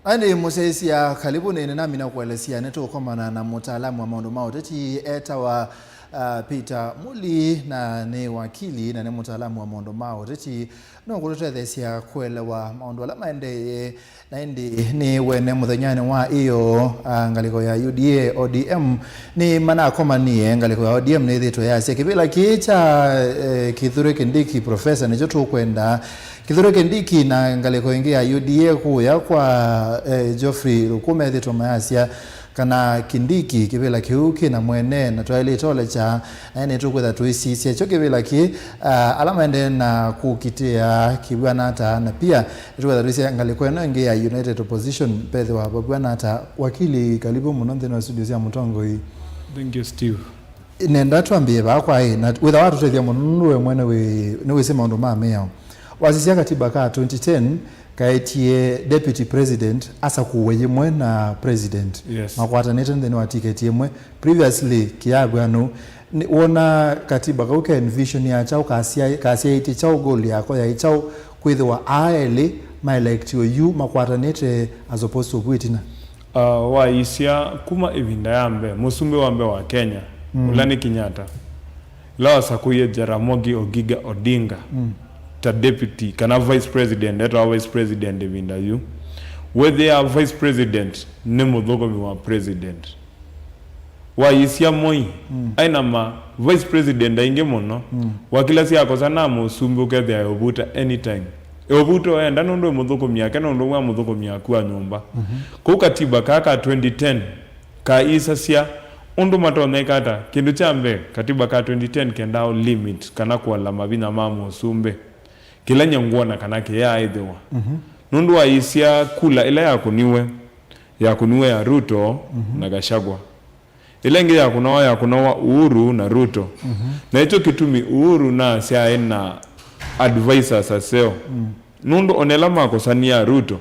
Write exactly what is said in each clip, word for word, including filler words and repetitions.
Ĩndĩ mũsyaĩĩsya, karibu. Nĩ, nĩnamina kũelesya nĩtũkomana na mũtaalamu wa maũndũ ma ũteti etawa, uh, Peter Muli, na nĩ wakili na nĩ mũtaalamu wa maũndũ ma ũteti. No kũtũtetheesya kũelewa maũndũ ala maendee. Na ĩndĩ nĩ wene mũthenyanĩ wa ĩyo, uh, ngalĩko ya U D A, O D M nĩ manakomanie. Ngalĩko ya O D M nĩthĩtwe yasya kĩvĩla kĩĩ kya, eh, Kithure Kindiki, professor, nĩkyo tũkwenda. Kithure Kindiki na ngalĩko ĩngĩ ya U D A kũya kwa, eh, Geoffrey Ruku methĩtwe mayasya kana Kindiki kĩvĩla kĩu kĩ na mwene na twaĩlĩte olekya, na nĩtũkwĩtha tũisisya kyo kĩvĩla kĩ, ah, ala maendee na kũkitĩa kĩw'ana ata, na pia nĩtũkwĩtha tũisisya ngalĩko ĩno ĩngĩ ya United Opposition vethĩwa vavw'ana ata. Wakili, karibu mũno nthĩnĩ wa studio sya Mũtongoi. Thank you, Steve. Nenda twambie vaa kwa ĩ, na wĩtha watũtethya mũno nũndũ we mwene wĩ, nĩwĩsĩ maũndũ ma mĩao. Wasisya katiba ka twenty ten kaetie deputy president asakũwe yĩmwe na president. Yes. Makwatanĩte nthĩnĩ wa tiketi ĩmwe. Previously, kĩavw'anũ. Nĩ, wona katiba kau ka envision ya kyaũ, kasya-, kasyaĩtye kyaũ, goal yako yaĩ kyaũ, kwĩthĩwa aa elĩ maelektiwe yu makwatanĩte as opposed to vu ĩtina? Uh, waisya kuma ĩvinda ya mbee, mũsumbĩ wa mbee wa Kenya, mm, ũla nĩ Kenyatta, ĩla wasakũie Jaramogi Oginga Odinga, mm, ta deputy kana vice president, etawa vice president ĩvinda yu. Wĩthĩa vice president nĩ mũthũkũmi wa president. Waisya Moi, mm, aĩ na ma vice president aingĩ mũno. Mm. Wakila syakosana na mũsumbĩ ũkethĩa eũvuta anytime. Eũvuta oenda nũndũ emũthũkũmi ake, nũndũ mwa mũthũkũmi aku wa nyũmba. Mhm. Kũu katiba kaa ka twenty ten kaisasya ũndũ matonya ĩka ata. Kĩndũ kya mbee, katiba ka twenty ten kendaa ũ limit kana kũala mavinya ma mũsumbĩ. Kĩla nyie ngwona kana kĩyaaĩthĩwa. Mhm. Nũndũ waisya kula ĩla yakũniwe, yakũniwe ya Ruto, mhm, na Gachagua. Ĩla ĩngĩ yakũnawa, yakũnawa Uhuru na Ruto. Mhm. Na ĩkyo kĩtumi Uhuru nasya aĩ na advisors aseo. Mm. Nũndũ ona ĩla makosanie na Ruto,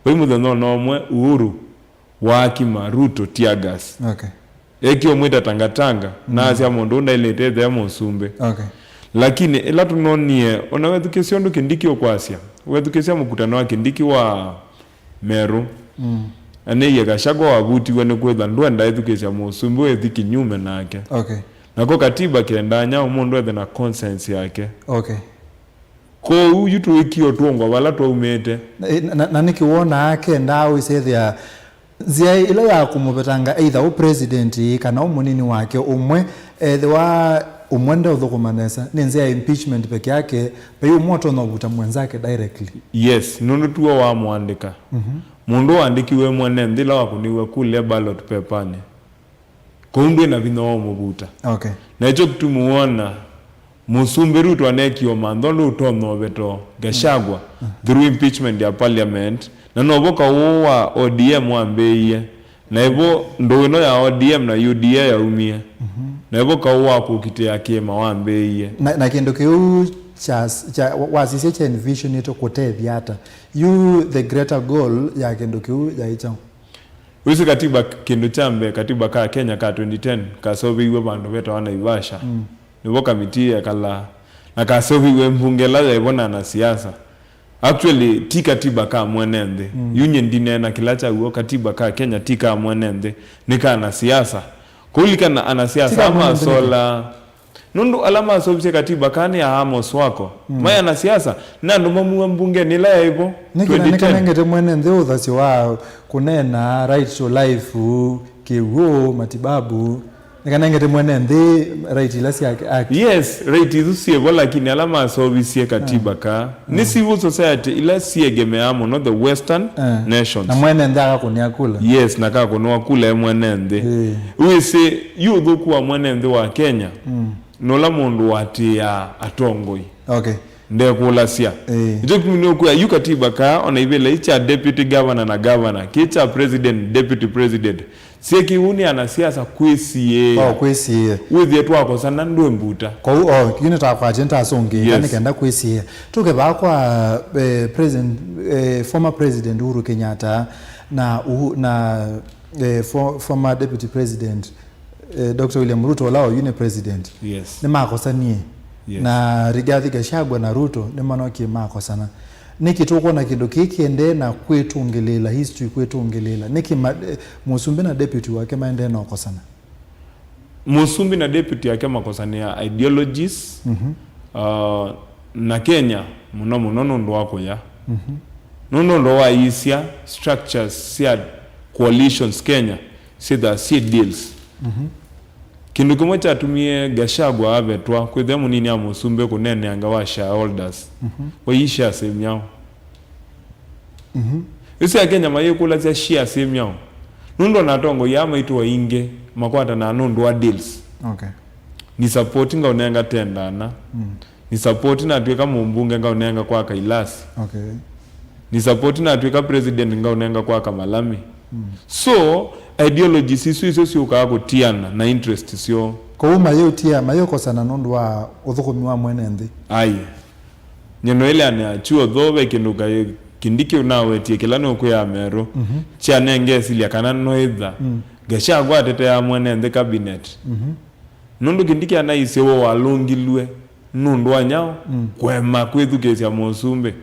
vai mũthenya ona ũmwe Uhuru waakima Ruto tear gas. Okay. Ekie ũmwĩta tangatanga, mm, na asya mũndũ ũũ ndaĩlĩte ethĩa mũsumbĩ. Okay. Lakini ĩla tũnonie, ona wethukĩsya ũndũ Kindiki ũkwasya, wethukĩsya mũkutano wa Kindiki wa Meru, mm, anĩie Gachagua wavutiwe nĩ kwĩtha ndwenda ethukĩsya mũsumbĩ wĩthi kinyume nake. Okay. Nako katiba kendaa nyau mũndũ ethe na conscience yake. Okay. Kwoou yu tũikie ũtũngwa vala twaumĩte. Na, na, na nĩkĩ wonaa kendaa wĩsethĩa nzĩa ĩla ya kũmũvetanga either ũ president kana ũ mũnini wake ũmwe, ethĩwa ũmwe ndeũthũkũma nesa, nĩ nzĩa ya impeachment peke yake, vai ũmwe ũtonya ũvuta mwenzake directly? Yes, nũndũ tuo wamũandĩka. Mhm. Mũndũ waandĩkiwe mwene nthĩ ĩla wakũniwe kũlya ballot paper-nĩ. Kũu ndwĩ na vinya wa ũmũvuta. Okay. Na ĩkyo kĩtumi wona Mũsumbĩ Ruto aneekie ũmantha ũndũ ũtonya ũveto Gachagua, mm, through impeachment ya parliament, na novo kaũ wa O D M wambĩĩie, na ĩvo ndũũ ĩno ya O D M na U D A yaumie, mhm, na ĩvo kaũ wa kũkitĩa kĩĩma wambĩĩie. Na, na kĩndũ kĩu kya, kya, wa-, wasisya kya envisionĩtwe kũtethya ata? Yu the greater goal ya kĩndũ kĩu yaĩ kyaũ? Wĩsĩ katiba, kĩndũ kya mbee, katiba ka Kenya ka twenty ten kaseũvĩiw'e vandũ vetawa Naivasha. Mm. Nĩvo kamitii yekalaa. Na kaseũvĩiw'e mbunge ĩla yaĩvo na anasiasa. Actually, ti katiba ka mwene nthĩ. Mm. Yu nyie ndineena kĩla kyaw'o, katiba ka Kenya ti ka mwene nthĩ, nĩ ka anasiasa. Kũlikana anasiasa amasola. Nũndũ ala maseũvisye katiba kaa nĩ a Amos Wako, mm, maĩ anasiasa, na andũ mamua mbungenĩ ĩla yaĩ vo. Nĩkĩ na twenty ten. Nĩkanengete mwene nthĩ ũthasyo wa kũneena, right to life, kĩw'ũ, matibabu. Nĩkanengete mwene nthĩ right ila syake, act. Yes, right isu syĩ vo, lakini ala maseũvisye katiba kaa, mm, nĩ civil society ila syiegemeaa mũno the Western, eh, nations. Na mwene nthĩ akakũnĩa kula. Yes, na akakũnĩwa kula e mwene nthĩ. Eh. Wĩsĩ, yu ũthũku wa mwene nthĩ wa Kenya, mm, nũla mũndũ ũatĩĩaa atongoi. Okay. Ndekũlasya. Eh. Nĩkyo kĩtumi nũkwĩa yu katiba kaa, ona ivĩla ii kya deputy governor na governor, kĩ kya president, deputy president, syĩkĩwe nĩ anasiasa kwĩsiĩĩa. Oh, kwĩsiĩĩa. Wĩthĩe twakosana ndwĩ mbuta. Kwoou, oh, yu nĩtakwatye nĩtasũngĩĩa, yes, nĩkenda kwĩsiĩĩa. Tũke vaa kwa, eh, president, eh, former president Uhuru Kenyatta na Uhu-, na, eh, for-, former deputy president, eh, Doctor William Ruto, ũla oyu nĩ president. Yes. Nĩmakosanie. Yes. Na Rigathi Gachagua na Ruto nĩmanokie makosana. Nĩkĩ tũkwona kĩndũ kĩĩ kĩendee na kwĩtũngĩlĩĩla, history kwĩtũngĩlĩĩla? Nĩkĩ ma-, eh, mũsumbĩ na deputy wake maendee na ũkosana? Mũsumbĩ na deputy yake makosanĩa ideologies, uh, na Kenya mũno mũno nũndũ wa kũya. Nũndũ ũndũ wa isya structures sya coalitions Kenya syĩthaa syĩ deals. Kĩndũ kĩmwe kyatumie Gachagua avetwa kwĩthĩa mũnini wa mũsumbĩ kũneneanga wa shareholders. Waiisha sĩmyaũ. Ĩsu Akenya mayĩkũlasya share syĩ myaũ? Nũndũ ona atongoi aa maitũ aingĩ makwatanaa nũndũ wa deals. Okay. Ni support ngaũnenga tenda ana. Ni support natw'ĩka mũmbunge ngaũnenga kwa Kailasi. Okay. Ni support natw'ĩka president ngaũnenga kwa Kamalami. So ideologies isu isyo syũkaa kũtiana na interest syoo. Kwoou mayĩũtia, mayĩũkosana nũndũ wa ũthũkũmi wa mwene nthĩ. Ai. Nyeno ĩleanĩ ya chuo tho ve kĩndũ kaĩ Kindiki ũnawetie kĩla nũkwĩa Amerũ kyanengesilya kana noĩtha Gachagua atetea mwene nthĩ cabinet. Nũndũ Kindiki anaisye we walũngilw'e nũndũ wa nyaũ kũema kwĩthukĩĩsya mũsumbĩ.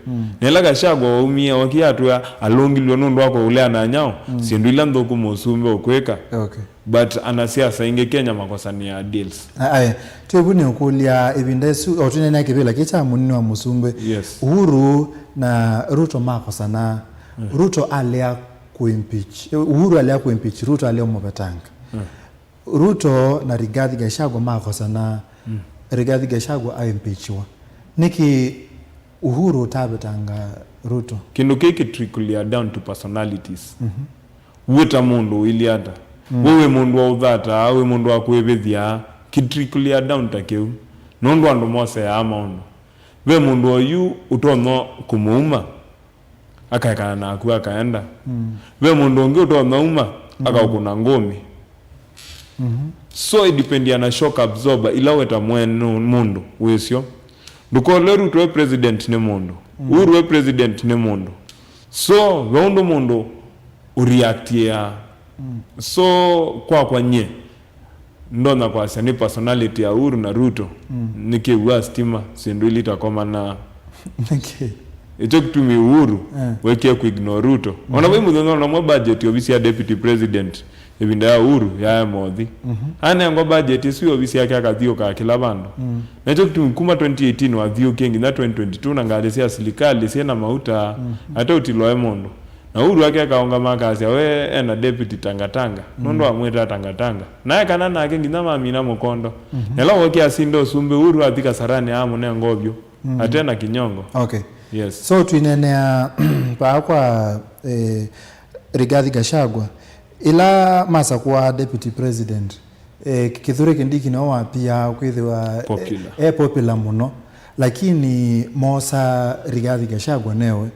Na ĩla Gachagua waumie okie atwĩa alũngilw'e nũndũ wa kũleana nyaũ syĩndũ ila nthũku mũsumbĩ ũkwĩka. Okay. But anasiasa aingĩ Kenya makosanĩaa deals. Aye, twĩvu nĩ ũkũlya ĩvinda ĩsu, o twĩneenea kĩvĩla kĩ kya mũnini wa mũsumbĩ. Yes. Uhuru na Ruto makosana. Ruto alea kũimpeach. Uhuru alea kũimpeach, Ruto alea ũmũvetanga. Ruto na Rigathi Gachagua makosana. Rigathi Gachagua aimpeachiwa. Nĩkĩ Uhuru ũtavetanga Ruto? Kĩndũ kĩĩ kĩ trickle down to personalities. Wĩ ta mũndũ ũilyĩ ata? We wĩ mũndũ wa ũthataa, wĩ mũndũ wa kwĩvĩthya, kĩ trickle down ta kĩu. Nũndũ andũ moseaa maũndũ. Ve mũndũ oyu ũtonya kũmũuma, akaekana naku akaenda. Ve mũndũ ũngĩ ũtonya uma, akaũkũna ngũmĩ. So idipendia na shock absorber ila weta mwene mũndũ wĩsyo. Ndũkole Ruto e president nĩ mũndũ. Uhuru e president nĩ mũndũ. So ve ũndũ mũndũ ũreactiaa. So kwakwa nyie ndonya kwasya nĩ personality ya Uhuru na Ruto nĩkĩw'aa stima syĩndũ ilitakomanaa. Nĩkĩ? Ĩkyo kĩtumi Uhuru wekie kũignore Ruto. Ona vai mũthenya ona ũmwe budget ovisi ya deputy president ĩvinda ya Uhuru yaema ũthi. Anengwa budget ĩsu ovisi yake akathiũkaa kĩla vandũ. Na ĩkyo kĩtumi kuma twenty eighteen wathiũkie nginya twenty twenty-two na ngalĩ sya silikalĩ syĩ na mauta, ate ũtiloe mũndũ. Na Uhuru ake akaũngama akasya we ena deputy tangatanga nũndũ amwĩtaa tangatanga. Na ekana nake nginya mamina mũkondo. Na ĩla wookie asinda ũsumbĩ, Uhuru athi Kasarani amũnenga ũvyũ. Ate na kinyongo. Okay. Yes. So twineenea paa kwa eh, Rigathi Gachagua, ĩla masakũa deputy president, eh, Kithure Kindiki nĩwe wapiaa kwĩthĩwa eh, Popular. E popular mũno, lakini moosa Rigathi Gachagua newe.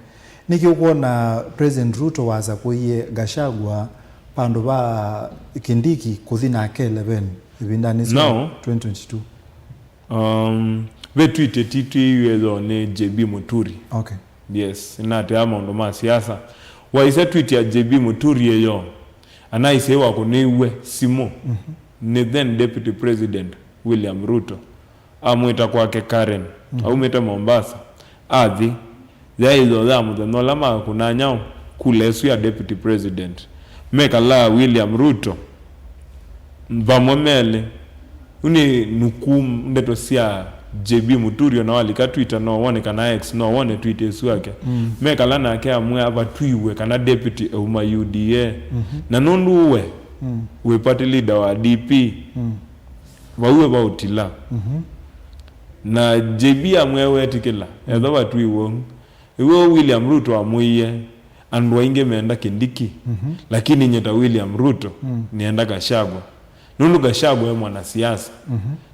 Nĩkĩ ũkwona President Ruto wasakũie Gachagua vandũ va Kindiki kũthi nake eleven ĩvindanĩ ĩsu? Now, twenty twenty-two. Um, ve tweet ĩtitwĩiwe yo nĩ J B Muturi. Okay. Yes, natea maũndũ ma siasa. Waisya tweet ya J B Muturi ĩyo, anaisye wakũnĩiwe simũ nĩ then Deputy President William Ruto. Amwĩta kwake Karen. Aumĩte Mombasa. Athi. Yaĩ ĩtho ya mũthenya ũla makũnaa nyaũ kula ĩsu ya deputy president. Mekalaa William Ruto vamwe melĩ. Yu nĩ nukuu ndeto sya J B Muturi, ona walika Twitter no wone, kana X no wone tweet ĩsu yake. Mekala nake amwĩa vatwiwe kana deputy euma U D A. Na nũndũ we wĩ party leader wa D P, vau e vaũtila. Na J B amwĩa wetĩkĩla, ethĩwa twĩ w'o. Ĩw'o William Ruto amwĩie, andũ aingĩ menda Kindiki, lakini nyie ta William Ruto, nĩenda Gachagua. Nũndũ Gachagua e mwanasiasa.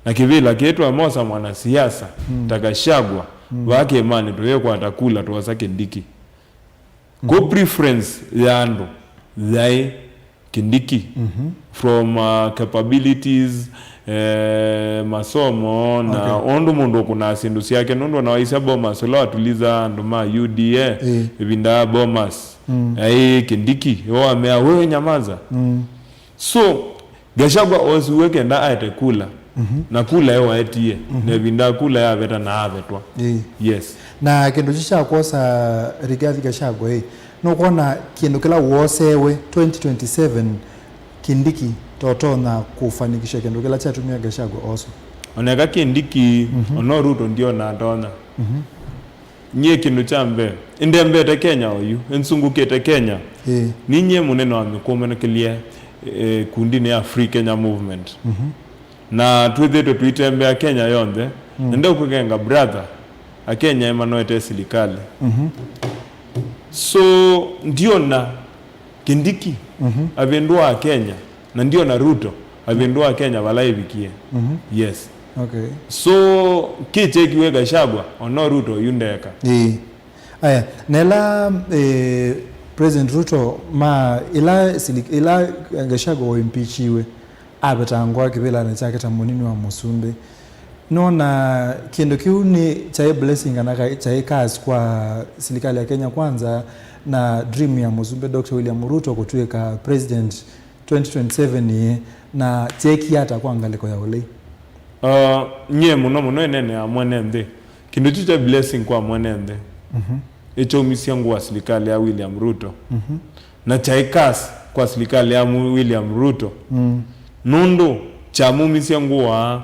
Na kĩvĩla kĩĩ twamosa mwanasiasa ta Gachagua, vaa kĩĩmanĩ tũyĩkwata kula twosa Kindiki. Kũ preference ya andũ yaĩ Kindiki, from uh, capabilities, eh, masomo na ũndũ mũndũ ũkũnaa syĩndũ syake, nũndũ ona waisya Bomas ũla watuliza andũ ma U D A ĩvinda ya Bomas, aĩ Kindiki, ĩwo wamea, "Wewe nyamaza." So Gachagua osiwe kenda aete kula. Mhm. Na kula ĩyo waetie, mhm, na ĩvinda kula yaveta na avetwa. Ĩĩ. Yes. Na kĩndũ kyu kya kwosa Rigathi Gachagua, ĩ, nũkwona kĩndũ kĩla woosewe twenty twenty-seven Kindiki totonya kũfanikisha kĩndũ kĩla kyatumie Gachagua oswe? Oneka Kindiki, mhm, ono Ruto ndiona atonya. Mhm. Nyie kĩndũ kya mbee, ĩndembete Kenya oyu, ĩnzungũkĩte Kenya. Ĩĩ. Ninyie mũnene wa mĩkũmĩnĩkĩlye, eh, kundinĩ ya Free Kenya Movement. Mhm. Na twĩthĩtwe tũitembea Kenya yonthe, mm, na ndeũkũkenga brother, Akenya ĩmanoete silikalĩ. Mhm. So, ndiona Kindiki, mhm, avĩndũa Akenya, na ndiona Ruto avĩndũa Akenya vala ĩvikie. Mhm. Yes. Okay. So, kĩkyekiwe Gachagua, ono Ruto oyu ndeka. Ĩĩ. Aya, na ĩla, eh, President Ruto ma, ĩla sili-, ĩla Gachagua waimpeachiwe, avetangwa kĩvĩlanĩ kyake ta mũnini wa mũsumbĩ. Nona kĩndũ kĩu nĩ kyaĩ blessing kana ka-, kyaĩ curse kwa silikalĩ ya Kenya Kwanza na dream ya mũsumbĩ Doctor William Ruto kũtw'ĩka president twenty twenty-seven ĩĩ, na kyeekie ata kwa ngalĩko ya ũlei? Uh, nyie mũno mũno ĩneenea mwene nthĩ. Kĩndũ kyu kya blessing kwa mwene nthĩ. Mhm. Ĩkyaumisya ngũa silikalĩ ya William Ruto. Mhm. Na kyaĩ curse kwa silikalĩ ya mu-, William Ruto. Mm. Nũndũ kyamumisye ngũa,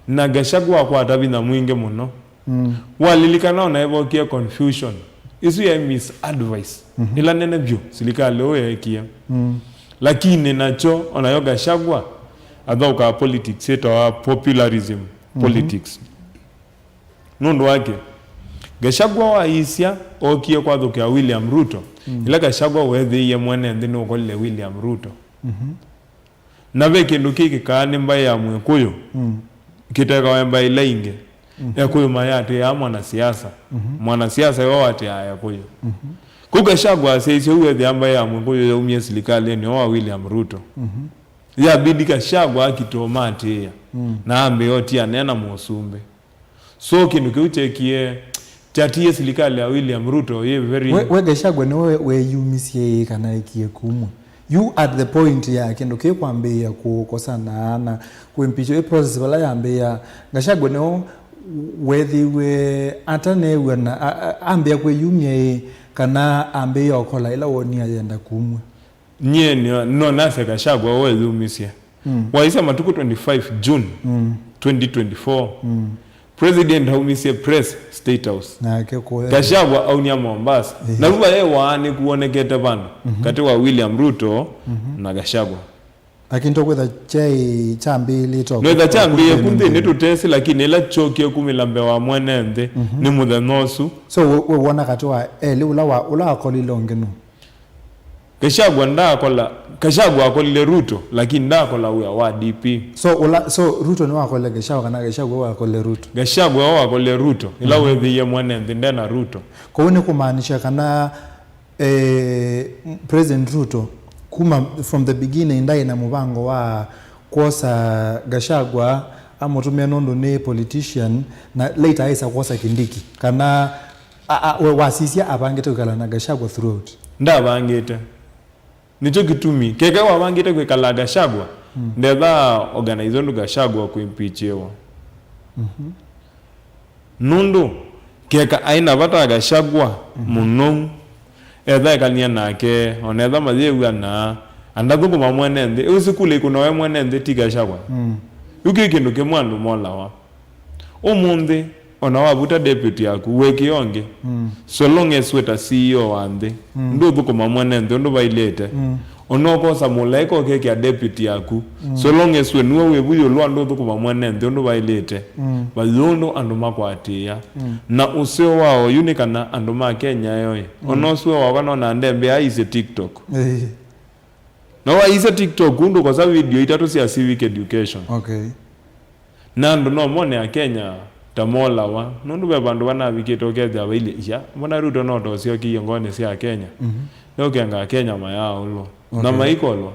na Gachagua akwata vinya mwingĩ mũno. Mm. Walilikana ona evokie confusion. Isu yaĩ misadvice. Mhm. Ĩla nene vyũ silikalĩ ũũ yeekie. Mm. Lakini nakyo, onayo Gachagua, athaũkaa politics ĩtawa popularism, mhm, politics. Nũndũ wake, Gachagua waisya ookie kwathũkĩa William Ruto, mm, ĩla Gachagua weethĩie mwene nthĩ nũkolile William Ruto. Mhm. Na ve kĩndũ kĩkĩkaa nĩ mbaĩ ya Mwĩkũyũ, mm, kĩtekawa mbaĩ ila ingĩ. Mm. Ekũyũ mayatĩĩaa mwanasiasa. Mhm. Mwanasiasa yo watĩaa Ekũyũ. Mhm. Kũu Gachagua asyaisye ũu ethĩa mbaĩ ya Mwĩkũyũ yaumie silikalĩnĩ wa William Ruto. Mhm. Yabidi Gachagua akite ũmatĩĩa, mm, na ambĩĩa ũtianĩa na mũsumbĩ. So kĩndũ kĩu kyekie, kyatie silikalĩ ya William Ruto yĩ very... We, we Gachagua nĩwe weyumisye ĩ kana ekie kumw'a? You at the point ya kĩndũ kĩĩ kwambĩĩa kũkosana na kũimpeach, ĩ process vala yambĩĩa, Gachagua nĩwe weethĩiwe atanew'a na a-, a-, ambĩa kwĩyumya ĩ kana ambĩĩa ũkola ĩla wonie ayenda kumw'a? Nyie nĩ-, no nasye Gachagua weyumisye. Mm. Waisya matukũ twenty-five June, mm, twenty twenty-four, mm, President aumisye press State House. Nake kũya. Gachagua aunia Mombasa. Ehe. Na vu vaye waanĩku wonekete vandũ, mhm, katĩ wa William Ruto, mhm, na Gachagua. Lakini tokwĩtha kyai kyambĩĩlĩte o... Nwĩtha kyambĩĩe ku nthĩnĩ tũtesĩ, lakini ĩla kyokie kumĩla mbee wa mwene nthĩ, mhm, nĩ mũthenya ũsu. So, we, we wona katĩ wa elĩ ũla wa, ũla wakolile ũngĩ nũ? Gachagua ndaakola, Gachagua akolile Ruto, lakini ndaakola wĩa wa D P. So, ũla, so Ruto nĩwakolile Gachagua kana Gachagua wakolile Ruto? Gachagua wakolile Ruto, ĩla, mhm, weethĩie mwene nthĩ nde na Ruto. Kwoou nĩ kũmaanisha kana, eh, President Ruto kuma from the beginning ndaĩ na mũvango wa kwosa Gachagua amũtũmĩe nũndũ nĩ politician, na later aĩsa kwosa Kindiki, kana A, a, we wasisya avangĩte kwĩkala na Gachagua throughout? Ndavangĩte. Nĩkyo kĩtumi. Keka wavangĩte kwĩkala Gachagua, mm, ndetha organize ũndũ Gachagua kũimpeachiwa. Mhm. Nũndũ, keka aĩ na vata Gachagua, mhm, mũno, etha ekalania nake, ona etha mayĩw'ana, andathũkũma mwene nthĩ. Ĩu sikula ĩkũnawe mwene nthĩ ti Gachagua. Mm. Yu kĩ kĩndũ kĩmwe andũ molawa. Ũmũnthĩ, ona wavuta deputy yaku, wĩkĩe ũngĩ. Mm. So long as we ta C E O wa nthĩ, mm, ndũthũkũma mwene nthĩ ũndũ vailĩte. Mm. Ona ũkosa mũlaĩka ũkekĩa deputy yaku. Mm. So long as we nĩwe wĩ vu ĩũlũ wa ndũthũkũma mwene nthĩ ũndũ vailĩte. Mm. Vai ũndũ andũ makwatĩĩa. Mm. Na ũseo wa oyu nĩ kana andũ ma Kenya eo ĩ. Mm. Ona ũseo wakwa nona ndembea aisye TikTok. Ĩĩ. No waisye TikTok, ũndũ kosa video itatũ sya civic education. Okay. Na andũ no mone Akenya ta molawa, nũndũ ve vandũ vanavikĩte ũkethĩa vailye, "Iya, mbona Ruto no ta ũsyokie ngoonĩ sya Akenya?" Mhm. Nĩ ũkenga Akenya mayaaũlwa. Na, okay, maikolwa.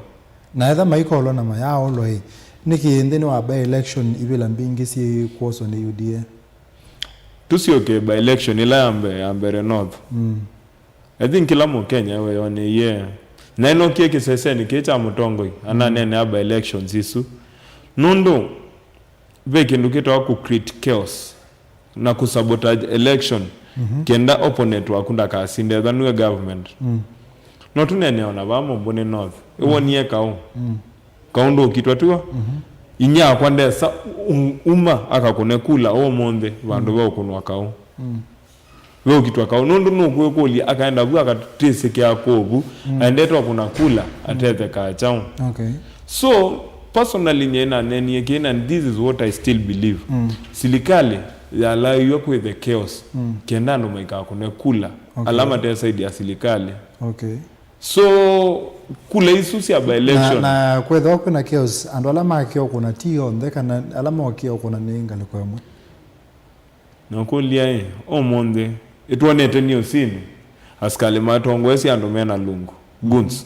Na etha maikolwa na mayaaũlwa ĩ, nĩkĩ nthĩnĩ wa by election ivĩla mbingĩ syĩ kwoswa nĩ U D A? Tũsyoke by election ĩla ya mbee, ya Mbeere North. Mm. I think kĩla Mũkenya weyoneie. Na ĩnokie kĩsesenĩ kĩĩ kya mũtongoi, ananeenea by elections isu. Nũndũ, Ve kĩndũ kĩtawa kũ create chaos na kũ sabotage election, mhm, kenda opponent waku ndakasinde etha nue government. Mm. No tũnene ona vaa Mombuni North. Mm. Ĩwonie kaũ. Mm. Kaũ ndũkitwa tiwa. Mhm. Inyia akwa ndesa um-, uma akakũne kula ũmũnthĩ vandũ, mm, ve ũkũnwa kaũ. Mm. Ve ũkitwa kaũ nũndũ nũkwĩkũlya akaenda vu akatĩsĩkĩa kũu vu, mm, aendete o kũna kula, mm, atethekaa kyaũ. Okay. So, personally, nyie nanenie kĩĩ, and this is what I still believe. Mm. Silikalĩ yalaĩwe kwĩthe chaos, mm, kenda andũ maikakũne kula, okay, ala mate side ya silikalĩ. Okay. So, kula isu sya by election. Na, na kwethĩwa kwĩna chaos, andũ ala makĩe ũkũna ti onthe, kana ala mokĩe ũkũna nĩ ngalĩko ĩmwe? Nakũlya-ĩ, ũmũnthĩ, ĩtwonete nĩũsinĩ, asikalĩ matongoesye andũ mena lungu, goons,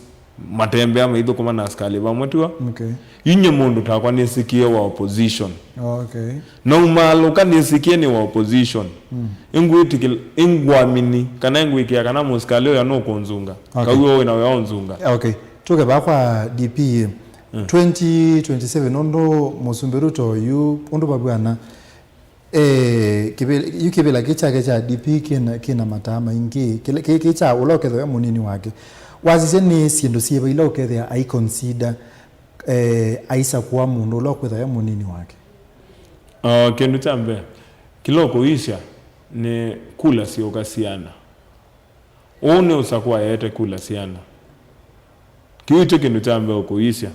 matembea maithũkũma na asikalĩ vamwe tiwa. Okay. Yu nyie mũndũ takwa nĩsĩkĩe wa opposition. Oh, okay. Naumaalũka nĩsĩkĩe nĩ wa opposition. Mm. Ĩngwĩtĩkĩl-, ĩngwamini, kana ĩngwĩkĩa kana mũsikalĩ ũya nũkũnzunga. Okay. Kaw'o wĩna wĩa ũnzunga. Okay. Tũke vaa kwa D P. Mm. Twenty twenty-seven, ũndũ Mũsumbĩ Ruto yu, ũndũ vavw'ana, Eh, kĩvĩla, yu kĩvĩla kĩ kyake kya D P kĩna, kĩna mataa maingĩ, kĩla, kĩ, kĩ kya ũla ũkethĩwa e mũnini wake. Wasisya nĩ syĩndũ syĩva ila ũkethĩa ai consider, eh, aisakũa mũndũ ũla ũkwĩthwa e mũnini wake? Ah, kĩndũ kya mbee, kĩla ũkũisya nĩ kula siũka siana. Ũũ nĩ ũsakũa eete kula siana. Kĩu ti kĩndũ kya mbee ũkũisya.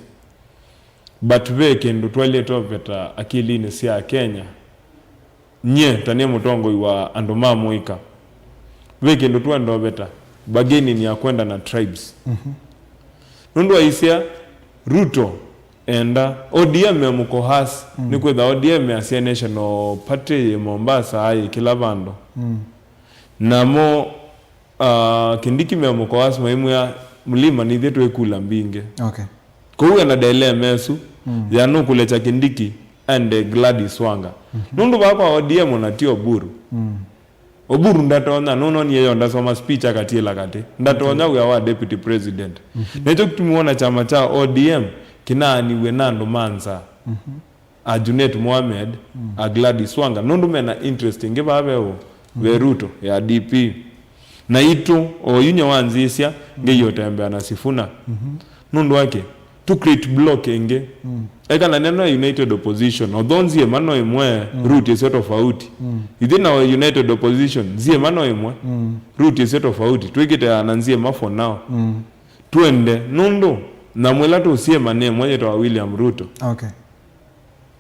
But ve kĩndũ twaĩlĩte ũveta akilinĩ sya Akenya. Nyie, ta nĩ mũtongoi wa andũ ma mũika, ve kĩndũ twenda ũveta, bargaining ya kwenda na tribes. Mhm. Nũndũ aisya Ruto enda, O D M me mũkohas, mm, nĩ kwĩtha O D M ya Sia National Party yĩ Mombasa, yĩ kĩla vandũ. Mm. Namo Ah, Kindiki me mũkoasi maimwĩa, Mlima nithyĩ twĩ kula mbingĩ. Okay. Kwoou ena dilemma ĩsu, mm, ya nũkũlekya Kindiki ende Gladys Wanga. Mhm. Nũndũ vaa kwa O D M ona ti Oburu. Mm. Oburu ndatonya, nũnonie yo ndasoma speech akatiĩla katĩ. Ndatonya, okay, wĩa wa deputy president. Mhm. Nekyo kĩtumi wona kyama kya O D M kĩnaaniw'e na andũ ma nza. Mhm. A Junet Mohamed, mm, a Gladys Wanga, nũndũ mena interest ĩngĩ vaa ve ũ, ve, mm, Ruto ya D P. Na itũ, o yu nĩwanzĩsya, mm, ngei ũtembea na Sifuna. Mhm. Nũndũ wake, to create block ĩngĩ. Mm. Eka na neno ya united opposition, although nziema no ĩmwe, mm, route ĩseo tofauti. Mm. Ithyĩ na united opposition, nziema no ĩmwe, mm, route ĩseo tofauti. Twĩkĩte na nziema for now. Mm. Twende, nũndũ, na mwĩla tũsiema nĩ ĩmwe yĩtawa William Ruto. Okay.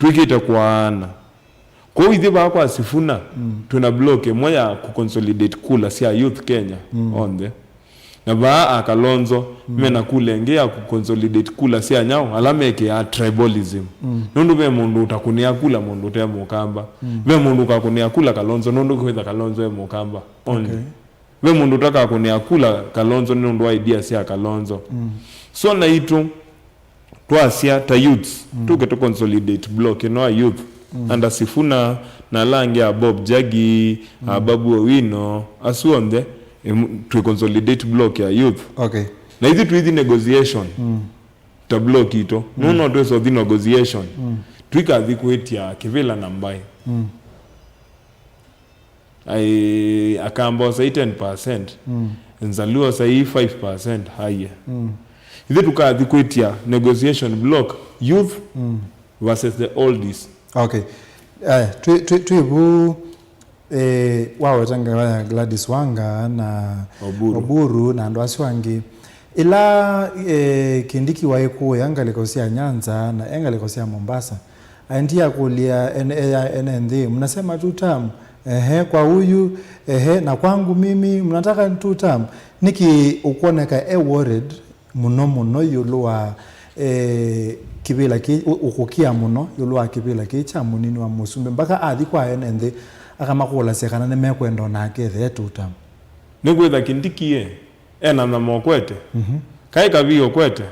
Twĩkĩte kwaana. Kwoou ithyĩ vaa kwa Sifuna, mm, twĩna block ĩmwe ya kũconsolidate kula sya youth Kenya, mm, onthe. Na vaa a Kalonzo, mm, mena kula ĩngĩ ya kũconsolidate kula sya nyaũ, ala mekĩaa tribalism. Mm. Nũndũ ve mũndũ ũtakũnĩa kula mũndũ ũte mũkamba. Mm. Ve mũndũ ũkakũnĩa kula Kalonzo, nũndũ kwĩtha Kalonzo e mũkamba. Onthe. Okay. Ve mũndũ ũtakakũnĩa kula Kalonzo nĩ ũndũ wa idea sya Kalonzo. Mm. So naitũ, twasya ta youths, mm, tũke tũ consolidate block ĩno ya youth, mm, under Sifuna na ala angĩ a Bob Jagi, a, mm, Babu Owino, asu onthe, em, twĩ consolidate block ya youth. Okay. Na ithyĩ twĩthi negotiation, mm, ta block itũ. Mm. Nũũ no twĩsa ũthi negotiation? Mm. Twĩkathi kwĩtya kĩvĩla na mbaĩ. Mm. Ai, Akamba osai ten percent. Mm. Nzaluo osai five percent higher. Mm. Ithyĩ tũkathi kwĩtya negotiation block, youth, mm, versus the oldies. Okay. Aya, twĩ, twĩ, twĩ vu, eh, waweta ngavana Gladys Wanga na Oburu. Oburu na andũ asu angĩ. Ĩla, eh, Kindiki waĩ kũya ngalĩko sya Nyanza na e ngalĩko sya Mombasa, aendie akũlya ene, ene, ene nthĩ, "Mnasema two term? Ehe, kwa huyu, ehe, na kwangu mimi, mnataka two term?" Nĩkĩ ũkwoneka e worried mũno mũno ĩũlũ wa, eh, kĩvĩla kĩ, ũ-, ũkũkĩa mũno ĩũlũ wa kĩvĩla kĩĩ kya mũnini wa mũsumbĩ, mpaka athi kwa ene nthĩ akamakũlasya kana nĩmekwenda onake ethee two term? Nĩkwĩtha Kindiki e, ena nyama ũkwete. Mhm. Kaĩ kavii ũkwete,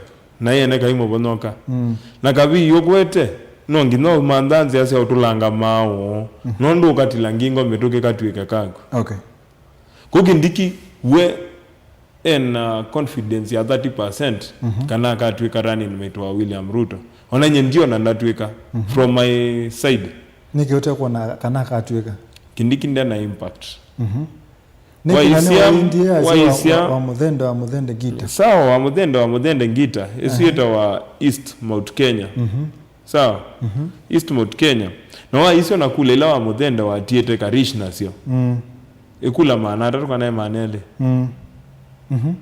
na ene kaimũvonyoka. Mm. Na kavii ũkwete, no nginya ũmantha nzĩa sya ũtũlanga maaũ. Mhm. Nũndũ ũkatila ngingo mĩtũkĩ katw'ĩke kaku. Okay. Kũ Kindiki we ena confidence ya thirty percent, mhm, kana akatw'ĩka running mate wa William Ruto. Ona nye ndiona ndatwĩka, from my side. Nĩkĩ ũtekwona kana akatwĩka? Kindiki ndena impact. Nĩkĩ na nĩ waisya, waindie asya waisya wa, wa Mũthende, wa Mũthende Ngita. Sawa, wa Mũthende, wa Mũthende Ngita. Ĩsu yĩtawa East Mount Kenya. Sawa? East Mount Kenya. Na waisya na kula ila wa Mũthende watiĩte Karish nasyo. Ĩkula maana atatũ kana e maana elĩ.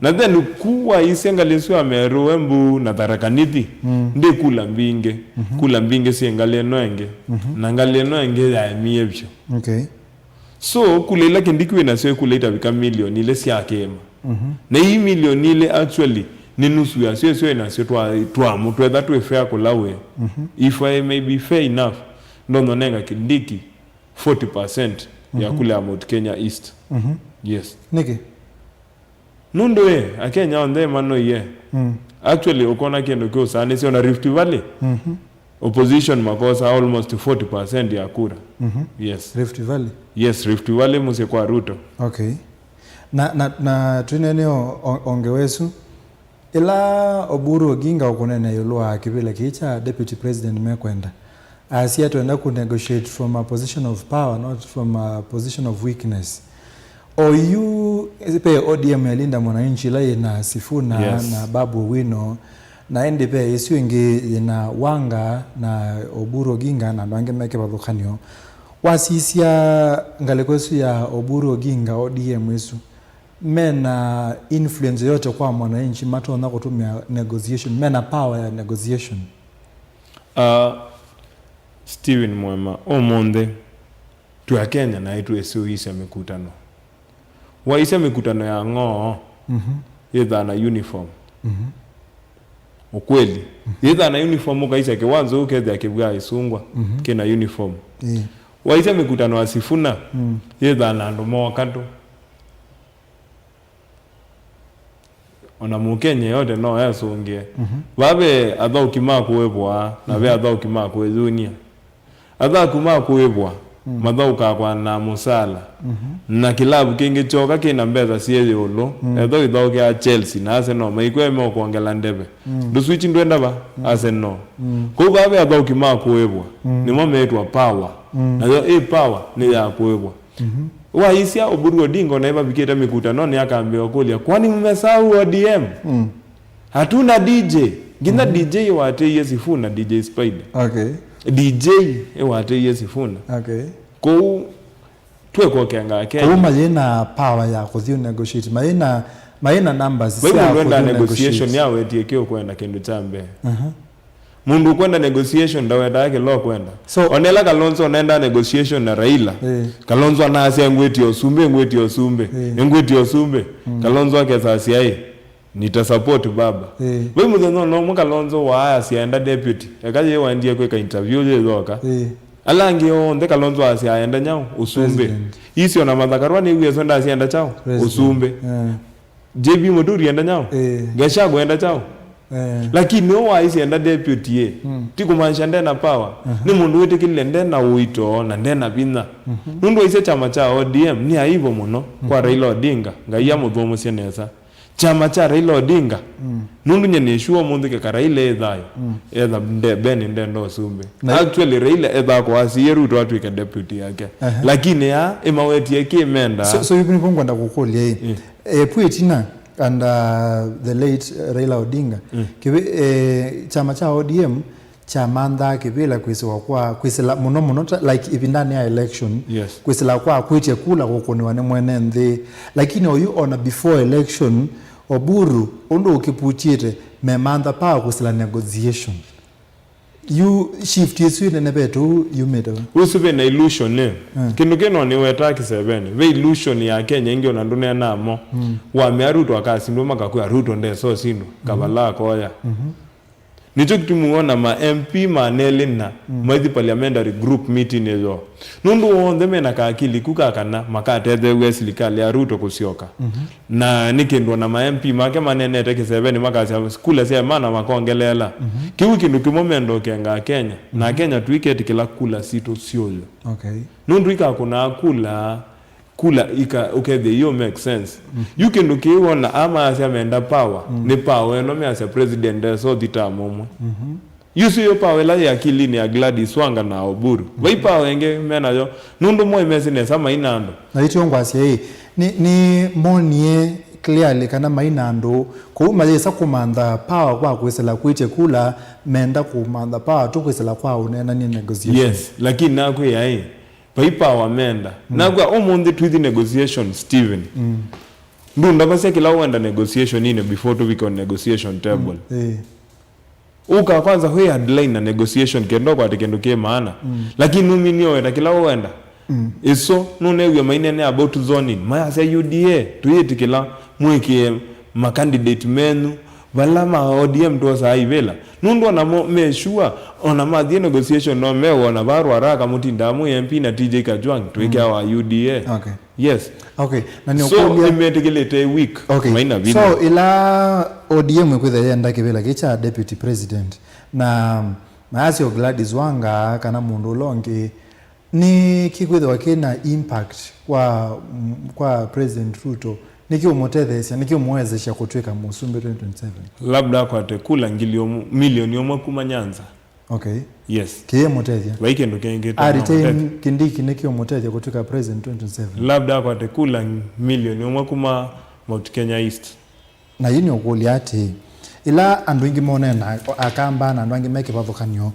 Na then ku waisya ngalĩ ĩsu ya Meru, Embu na Tharaka Nithi, ndĩkula mbingĩ. Kula mbingĩ syĩ ngalĩ ĩno ĩngĩ. Na ngalĩ ĩno ĩngĩ yaemie vyũ. Okay. So, kula ila Kindiki wĩ nasyo ĩkula itavika milioni ilĩ sya kĩĩma. Na ii milioni ilĩ actually nĩ nusu yasyo ĩsyo ĩnasyo twa, twa mũtwetha twĩ fair kũla wĩ. If I may be fair enough, ndonya nenga Kindiki forty percent ya kula ya Mount Kenya East. Yes. Nĩkĩ? Nũndũ ĩ, Akenya onthe manoie. Actually, ũkona kĩndũ kĩũsaanĩsye ona Rift Valley. Opposition makosa almost forty percent ya kura. Yes. Rift Valley? Yes, Rift Valley mũsyĩ kwa Ruto. Okay. Na, na, na twĩnene o, o, onge wesu, ĩla Oburu Oginga ũkũneenea ĩũlũ wa kĩvĩla kĩĩ kya deputy president mekwenda, asya twenda ku negotiate from a position of power, not from a position of weakness. Oyu pe O D M ya Linda Mwananchi ĩla yĩna Sifuna, yes, na Babu Owino, na ĩndĩ ve ĩsu ĩngĩ yĩna Wanga na Oburu Oginga na andũ angĩ me kĩvathũkany'o. Wasisya ngalĩko ĩsu ya Oburu Oginga, O D M ĩsu, mena influence yoyote kwa mwananchi matonya kũtũmĩa negotiation, mena power ya negotiation? Uh, Steven Mwema, ũmũnthĩ twĩ Akenya naĩ twĩsĩ ũisya mĩkutano. Waisya mĩkutano ya ng'oo, mhm, yĩthaa na uniform. Mhm. Ukweli. Mhm. Yĩthaa na uniform, ũkaisya kĩwanza ũkethĩa kĩvwaa ĩsungwa, mhm, kĩna uniform. Ĩĩ. Waisya mĩkutano ya Sifuna, mm, yĩthaa na andũ moka tu. Ona Mũkenya yote no esũngĩe. Mhm. Vaa ve athaũki ma kũĩvwa na ve, mhm, athaũki ma kwĩyunia. Athaũki ma kũĩvwa, mm, mathaũkaa kwana mũsala. Mhm. Na kĩlavu kĩngĩ kyoka kĩna mbesa syĩ ĩũlũ, mm, ethĩwa ithaũkĩa Chelsea na Arsenal, maikwĩa meũkwongela ndeve. Mm. Ndũswitch ndwenda va? Mm. Arsenal. Mm. Kwoou vaa ve athaũki ma kũĩvwa, mm, nĩmo meĩtwa power. Mm. Nayo ĩ power nĩ ya kũĩvwa. Mhm. Waisya Oburu Odinga ona ĩvavikĩte mĩkutanonĩ akambĩĩa kũlya, "Kwani mmesahau O D M?" Mm. Hatuna D J. Nginya, mhm, D J ĩwatĩĩie Sifuna, D J Spider. Okay. D J ĩwatĩĩie Sifuna. Okay. Kwoou twĩkũkenga Akenya. Kwoou mayĩ na power ya kũthi negotiate. Mayĩ na, mayĩ na numbers. Vai sya mũndũ enda kũthi negotiation negotiate. Yawetie kĩ ũkwenda kĩndũ kya mbee. Aha. Mũndũ ũkwenda negotiation ndawetaa kĩla ũkwenda. So, ona ĩla Kalonzo onendaa negotiation na Raila, eh, Kalonzo anaasya, "Ngwĩtie ũsumbĩ, ngwĩtie ũsumbĩ, eh, nĩngwĩtie ũsumbĩ." Mm. Kalonzo akesasya, "Ĩ, nita support baba." Eh. Vai mũthenya ona ũmwe Kalonzo waasya enda deputy, eka yĩĩ waendie kwĩka interview yĩyoka. Eh. Ala angĩ onthe Kalonzo asya enda nyaũ? Ũsumbĩ. President. Isio na Martha Karua nĩw'ĩe so ndasya enda kyaũ? President. Ũsumbĩ. Eh. J B Muturi enda nyaũ? Eh. Gachagua enda kyaũ? Eh. Lakini ũũ waisye enda deputy ĩ, mm, ti kũmaanisha ndena power. Aha. Nĩ mũndũ wĩtĩkĩlile ndena ũito na ndena vinya. Mhm. Nũndũ waisye kyama kya O D M nĩ aivo mũno kwa, mhm, Raila Odinga, Ngai amũthũmũsye nesa. Kyama kya Raila Odinga, mm, nũndũ nye nĩ sure ũmũnthĩ keka Raila e thayũ, mm, etha nde, Ben ndenda ũsumbĩ. Na actually, Raila etha kũasiie Ruto atw'ĩke deputy yake. Aha. Lakini ya, ĩmawetie kĩ menda. So, so you people ngwenda kũkũlya ĩ. Mm. Eh, pwĩ ĩtina under the late, eh, Raila Odinga. Mm. Kĩvĩ, eh, kyama kya O D M kyamanthaa kĩvĩla kwĩsĩwa kwa, kwĩsĩla mũno mũno ta, like, ĩvindanĩ ya election. Yes. Kwĩsĩla kwa kwĩtya kula kũkũnĩwa nĩ mwene nthĩ. Lakini oyu ona before election, Oburu, ũndũ ũkĩputyĩte, memantha power kwĩsĩla negotiation. Yu shift ĩsu ĩnenevetwe ũ yumĩte va? Ũsu ve na illusion, eh. Mm. Kĩndũ kĩno nĩwetaa kĩseveni. Ve illusion ya Kenya ĩngĩ ona ndũneenaa mo. Mm. Wamea Ruto akasindwa makakwĩa Ruto ndesa ũsindwa. Mm-hmm. Kavala akoya. Mm-hmm. Nĩkyo kĩtumi wona ma M P manelĩ na, mm, maithi parliamentary group meeting ĩyo. Nũndũ onthe mena kaakili ku ka kana makatetheew'a silikalĩ ya Ruto kũsyoka. Mhm. Na nĩ kĩndũ ona ma M P make manenete kĩseveni makasya kula sya mana makongeleela. Mhm. Kĩu kĩndũ kĩmwe menda ũkenga Kenya. Na, mhm, Kenya tuiketĩkĩla kula sitũ syũyũ. Okay. Nũndũ ikakũnaa kula, kula ika, ũkethĩa iyo make sense. Mhm. Yu kĩndũ kĩu wona amayasya menda power, mm, nĩ power ĩno measya president esa ũthi term ũmwe. Mhm. Yu sio power ĩla yĩ akilinĩ ya Gladys Wanga na Oburu. Vai power ĩngĩ menayo, nũndũ moĩ mesĩ nesa maina andũ. Na ĩtyo ngwasya ĩ, nĩ, nĩ monie clearly kana maina andũ, kũu mayĩsa kũmantha power kwa kwĩsĩla kwĩtye kula, menda kũmantha power tu kwĩsĩla kwa ũneenany'a negotiation. Yes, lakini nakwĩa ĩ, vai power menda. Nakwĩa ũmũnthĩ twithi negotiation, Steven. Ndũndavasya kĩla ũenda negotiation-inĩ before tũvike on negotiation table. Ĩĩ. Ũka kwanza wĩ hardline na negotiation kenda ũkwate kĩndũ kĩ maana. Lakini numinie ũweta kĩla ũenda. Ĩso nũnew'e mainene about zoning. Mayasya U D A tũyĩtĩkĩla mwĩkĩe ma candidate menyu vala ma O D M twosaa ivĩla. Nũndũ onamo me sure, ona mathiĩ negotiation no mewona vaa Ruaraka mũtindaa mwĩ M P na T J Kajwang' twĩkĩa wa U D A. Okay. Yes. Okay, na nĩ So, ũkũlya nĩmetĩkĩlĩte weak, Okay. maina vinya. So, ĩla O D M ĩkwĩthĩa yenda kĩvĩla kĩ kya deputy president, na mayasya o Gladys Wanga kana mũndũ ũla ũngĩ, nĩ kĩkwĩthĩwa kĩna impact kwa, kwa President Ruto? Nĩkĩ ũmũtetheesya, nĩkĩ ũmũwezesya kũtw'ĩka mũsumbĩ twenty twenty-seven? Labda akwate kula ngili ũmwe, milioni ũmwe kuma Nyanza. Okay. Yes. Kĩĩ mũtethya? Vai kĩndũ kĩngĩ A retain Kindiki nĩkĩ ũmũtethya kũtw'ĩka president twenty twenty-seven? Labda akwate kula milioni ũmwe kuma Mount Kenya East. Na yu nĩ ũkũlya atĩ, ĩla andũ aingĩ monena, Akamba na andũ angĩ me kĩvathũkany'o,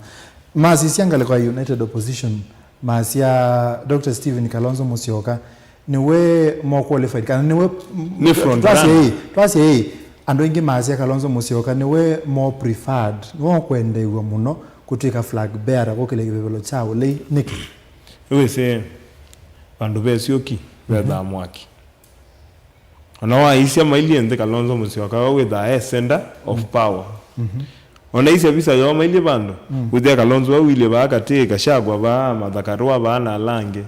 masisya ngalĩko ya United Opposition, masya Doctor Stephen Kalonzo Musyoka nĩwe more qualified, kana nĩwe Nĩ front twasye runner. Ĩĩ, twasye ĩĩ, andũ aingĩ masya Kalonzo Musyoka nĩwe more preferred, nĩwe ũkwendeew'a mũno kũtw'ĩka flag bearer kũkĩlya kĩvevelo kya ũlei. Nĩkĩ? Wĩsĩ, vandũ ve syũki vethaa mwaki. Ona waisya mailyĩ nthĩ, Kalonzo Musyoka we wĩthaa e center of power. Ona isya visa yoo mailyĩ vandũ, wĩthĩa Kalonzo we wilyĩ vaa katĩ, Gachagua vaa, Martha Karua vaa na ala angĩ.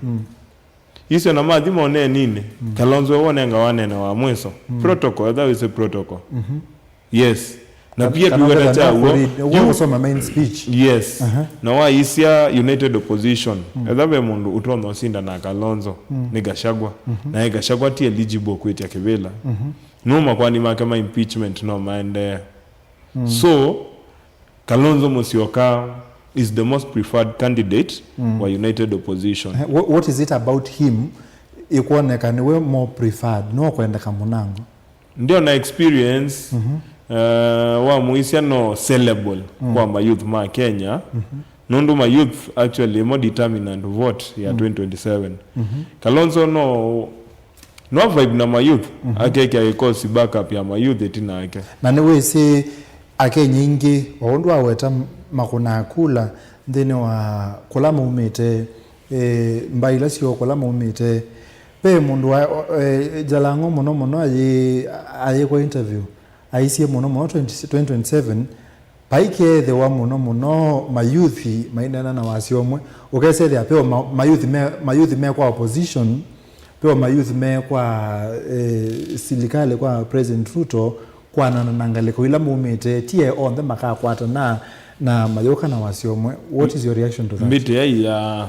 Isyo na mathi moneninĩ, Kalonzo we wonengawa nene wa mwiso. Protocol, etha wĩsĩ protocol. Yes. Na pia kana tuweta kethwa cha uo. Ndakũread, ũguo Yu- gũsoma main speech. Yes. Aha. Na waisya United Opposition. Etha ve mũndũ ũtonya ũsinda na Kalonzo, nĩ Gachagua. Na e Gachagua ti eligible kwĩtya kĩvĩla. No makwani make ma impeachment no maendee. So, Kalonzo Musyoka is the most preferred candidate wa United Opposition. Eh, wha-, what is it about him ĩkwoneka nĩwe more preferred, nĩwe ũkwendeka mũnango? Ndiona experience, eh, wa mũisya no sellable kwa ma youth ma Kenya. Nũndũ ma youth actually mo determinant vote ya twenty twenty-seven. Kalonzo no, no vibe na ma youth, akekĩa kĩkosi backup ya ma youth ĩtina yake. Na nĩwĩsĩ Akenya aingĩ, o ũndũ waweta makũnaa kula nthĩnĩ wa kũla maumĩte, e, mbaĩ ila syoo kũla maumĩte, ve mũndũ wa, o, e, Jalang'o mũno mũno ayĩ, ayĩkwa interview, aisye mũno mũno twenty, twenty twenty-seven, paikeethĩwa mũno mũno mayuthi maineena na wasya ũmwe, ũkesethĩa peo ma-, mayuthi me, mayuthi me kwa opposition, peo mayuthi me kwa, e, silikalĩ, kwa President Ruto, kwanana na ngalĩko ila maumĩte, ti e onthe makakwatana na mayũka na wasya ũmwe. What is your reaction to that? Mbĩtĩ ya, ya,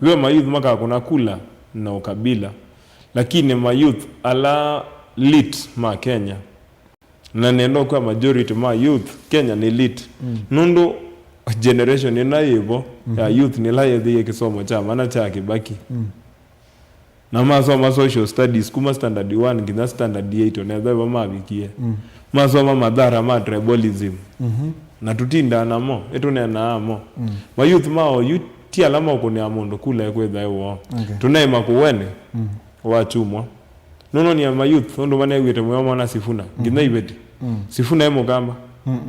ve mayuthi makakũna kula na ũkabila, lakini mayuthi ala lit ma Kenya, na nenda ũkwĩa majority ma youth Kenya nĩ lit. Nũndũ generation ĩna yĩvo ya youth nĩla yethĩie kĩsomo kya mana kya Kibaki. Na masoma social studies kuma standard one nginya standard eight, onethwa ĩvo mavikie. Masoma madhara ma tribalism. Na tũtindaa namo, ĩtũneenaa mo. Mayouth ma oyu ti ala maũkũnĩa mũndũ kula ekwĩtha ĩwoo. Okay. Tũnaĩ Makueni wa Chumwa. Nũnonia mayouth ũndũ manew'ĩte mũyo mona Sifuna, nginya Iveti. Sifuna e Mũkamba,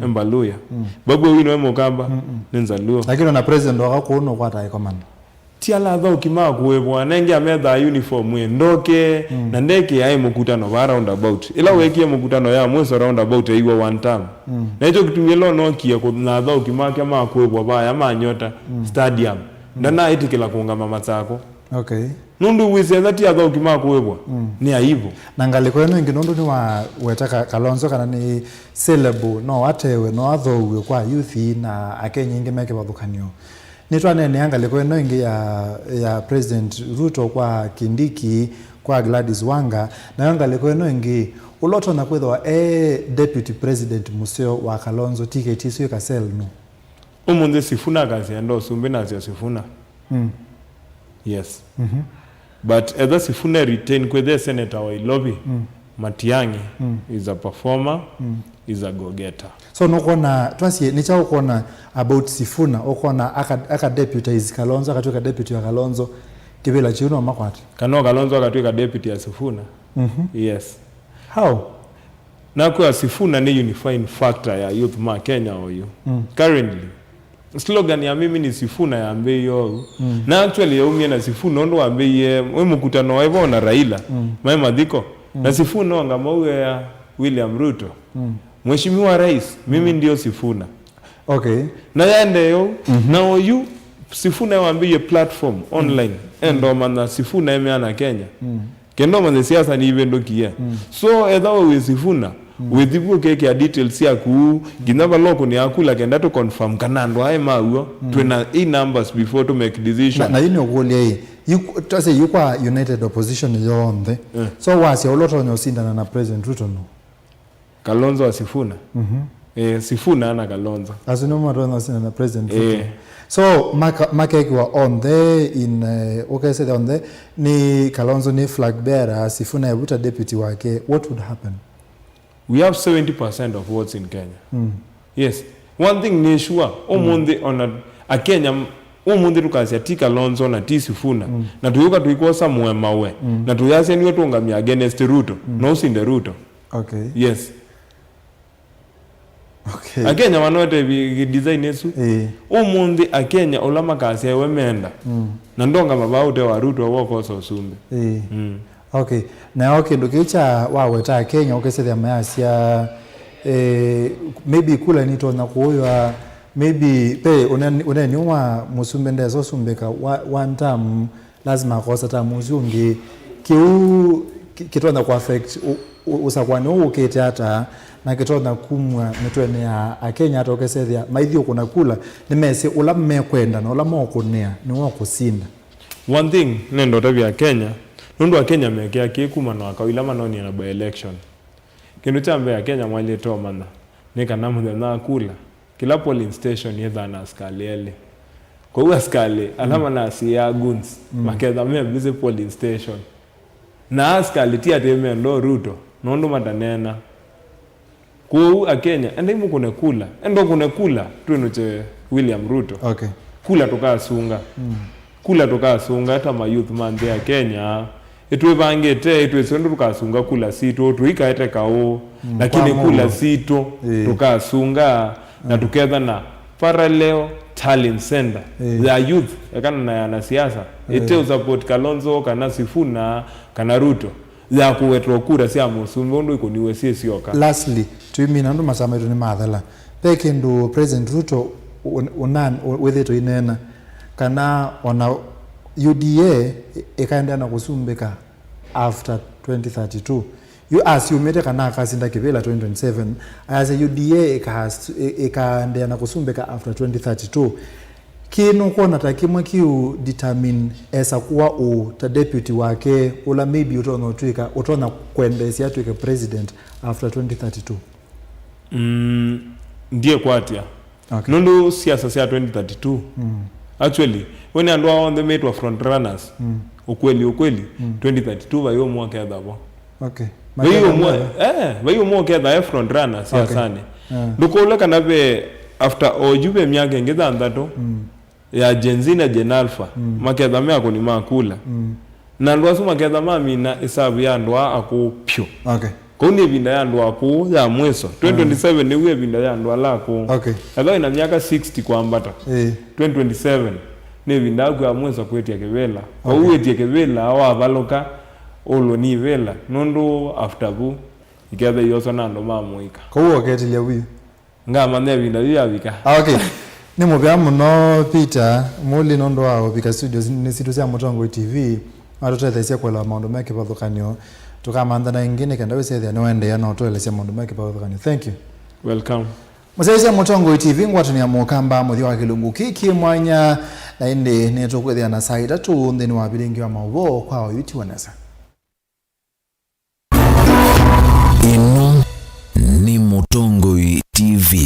e Mbaluya. Babu Owino e Mũkamba, nĩ Nzaluo. Lakini ona president waka kũu nũkwata ĩkomano. Ti ala athauki ma kũĩvwa, nenge amethaa uniform ĩ ndoke, na ndekĩaa ĩ mũkutano va roundabout. Ĩla wekie mũkutano ya mwiso roundabout ĩiwa one term. Na ĩkyo kĩtumi ĩla ũnokie kũ-, na athauki make ma kũĩvwa vaya ma Nyota Stadium, ndanaĩtĩkĩla kũngama Masako. Okay. Nũndũ wĩsĩ etha ti athauki ma kũĩvwa, nĩ aivu. Na ngalĩko ĩno ĩngĩ, nũndũ nĩwaweta Ka-, Kalonzo kana nĩ sellable, no atewe, no athooue kwa youth na Akenya aingĩ me kĩvathũkany'o. Nĩtwaneenea ngalĩko ĩno ĩngĩ ya, ya President Ruto kwa Kindiki, kwa Gladys Wanga, nayo ngalĩko ĩno ĩngĩ, ũla ũtonya kwĩthĩwa e deputy president mũseo wa Kalonzo, ticket ĩsu ĩkasell nũ? Ũmũnthĩ Sifuna akasya enda ũsumbĩ, nasya Sifuna. Mm. Yes. Mhm. But etha Sifuna retain kwĩthĩa senator wa Ilovi, mm, Matiang'i, mm, is a performer, mm, is a go-getter. So nũkwona, twasie, nĩ kyaũ ũkwona about Sifuna, ũkwona aka, aka deputize Kalonzo, akatwĩka deputy wa Kalonzo, kĩvĩla kyu no makwate? Kana o Kalonzo akatwĩka deputy ya Sifuna? Mhm. Yes. How? Nakwĩa Sifuna nĩ unifying factor ya youth ma Kenya oyu. Mm. Currently, slogan ya "Mimi ni Sifuna" yambĩĩie ũu. Mm. Na actually yaumie na Sifuna ũndũ wambĩĩie wĩ mũkutano wa ĩvo na Raila, mm, maĩ mathiko. Mm. Na Sifuna onga mau ea William Ruto, mm, "Mheshimiwa Rais, mimi ndio Sifuna." Okay. Na yaendee ũu, mhm, na oyu Sifuna wambĩĩie platform online, mm, endomana Sifuna emeana Kenya. Mm. Kenda ũmanye siasa nĩivĩndũkie. Mm. So, etha we wĩ Sifuna, mm, wĩthi vu ũkekĩa details syaku, nginya vala ũkũnĩaa kula kenda tũ confirm kana andũ aĩ maw'o, mm, twĩ na i numbers before to make decision. Na, na yu nĩ ũkũlya ĩ, yu, twase yu kwa United Opposition yonthe. Eh. So, wasya ũla ũtonya ũsindana na President Ruto no? Kalonzo wa Sifuna? Mhm. Eh, Sifuna ana Kalonzo. Asu nĩmo matonya ũsindana na President Ruto. Eh. So, maka-, makekĩwa onthe in, eh, ũkesethya onthe, nĩ Kalonzo nĩ flag bearer, Sifuna evuta deputy wake, what would happen? We have seventy percent of votes in Kenya. Mm. Yes. One thing nĩ sure, ũmũnthĩ, mm, ona Akenya, ũmũnthĩ tũkasya ti Kalonzo na ti Sifuna, mm, na tũyũka tũikosa mũema we, mm, na tũyasya nĩwe tũngamia against Ruto, mm, no ũsinde Ruto. Okay. Yes. Okay. Akenya manoete vi-, design ĩsu. Ĩĩ. Ũmũnthĩ Akenya ũla makasya we menda. Mm. Na ndonga mavaa ũte wa Ruto wokosa ũsumbĩ. Ĩĩ. Mm. Okay. Nao kĩndũ kĩu kya waweta Akenya ũkĩsethya mayasya, eh, maybe kula nitonya kũũywa, maybe pe ũne-, ũneni wa mũsumbĩ ndesa ũsumbĩka wa-, one term, lazima akosa term ũsu ũngĩ. Kĩu kĩ-, kĩtonya kũ affect ũ-, ũ-, ũsakũani ũũ ũkĩte ata, na kĩtonya kumw'a mĩtwenĩ ya Akenya ata ũkesethĩa maithi ũkũna kula, nĩmesĩ ũla mekwenda na ũla meũkũnĩa nĩwe ũkũsinda. One thing nenda ũtavya Akenya, nũndũ Akenya mekĩa kĩĩ kuma na wakao ila manonie na by election. Kĩndũ kya mbee Akenya mwaĩlĩte ũmanya nĩ kana mũthenya wa kula, kĩla polling station yĩthaa na asikalĩ elĩ. Kwoou asikalĩ ala, mm, manasiĩaa goons, mm, maketha me busy polling station. Na asikalĩ ti atĩ menda Ruto, nũndũ mataneena. Kwoou Akenya, endai mũkũne kula. Enda ũkũne kula, twĩnũkye William Ruto. Okay. Kula tũkasunga. Mm. Kula tũkasunga ta ma youth ma nthĩ ya Kenya. Ĩtwĩvangĩte, ĩtwĩsĩ ũndũ tũkasunga kula sitũ, tũikaete kaũ, mm, lakini kwa kula mũndũ sitũ, ĩĩ, tũkasunga na, mm, tũketha na parallel tallying center, ĩĩ, ya youth, ekana na ya wanasiasa, ĩĩ, ĩte ũsupport Kalonzo, kana Sifuna, kana Ruto, ya kũwetwa kura sya mũsumbĩ ũndũ ikũniwe syĩ syoka. Lastly, twĩmina andũ masaa maitũ nĩmathela. Ve kĩndũ President Ruto un-, unan-, u-, wĩthĩtwe ineena, kana ona U D A ĩ-, ĩkaendeea na kũsumbĩka after twenty thirty-two. Yu asyumĩte kana akasinda kĩvĩla twenty twenty-seven, ayasya U D A ĩkas-, ĩ-, ĩkaendeea na kũsumbĩka after twenty thirty-two. Kĩĩ nũkwona ta kĩmwe kĩu determine esa kũa ũũ ta deputy wake, ũla maybe ũtonya ũtw'ĩka, ũtonya kwendeesya atw'ĩke president after twenty thirty-two? Mm, ndiĩkwatya. Okay. Nũndũ siasa sya twenty thirty-two, mm, actually, we nĩ andũ aa onthe metwa front runners, mm, ukweli, ukweli, mm, twenty thirty-two vai ũmwe ũketha vo. Okay. Vai ũmwe, eh, vai ũmwe ũketha e front runner, okay, siasanĩ. Yeah. Ndũkũlwe kana ve, after oyu ve myaka ĩngĩ thanthatũ, mm, ya Gen Z na Gen Alpha, mm, maketha me akũni ma kula. Mm. Na andũ asu maketha mamina ĩsavu ya andũ aa akũũ pyũ. Okay. Kũu nĩ ĩvinda ya andũ akũũ ya mwĩso. Mm. Twenty twenty-seven nĩw'o ĩvinda ya andũ ala akũũ. Okay. Ethĩwa wĩna myaka sixty kwambata, ĩĩ, twenty twenty-seven nĩ ĩvinda yaku ya mwĩso kwĩtya kĩvĩla. Kwoou, okay, wĩtye kĩvĩla wavalũka, ũlwe nĩ ĩvĩla, nũndũ after vu, iketha iyoswa na andũ ma mũika. Kwoou ũketilya vu. Ngamanya ĩvinda yu yavika. Ah, okay. Nĩ mũvea mũno, Peter Mũli, nũndũ wa ũvika studios-inĩ sitũ sya Mũtongoi T V, na tũtetheesya kũelewa maũndũ me kĩvathũkany'o. Tũkamanthana ĩngĩ nĩ kenda wĩsethĩa nĩwaendeea na ũtũelesya maũndũ me kĩvathũkany'o. Thank you. Welcome. Mũsyaĩĩsya Mũtongoi T V, ngwatanĩo ya Mũkamba, mũthya wa kĩlungu kĩĩ kĩ mwanya, na ĩndĩ nĩtũkwĩthĩa na saa itatũ nthĩnĩ wa vilingi wa maũvoo kwa oyu tiwa nesa. Ĩno nĩ Mũtongoi T V.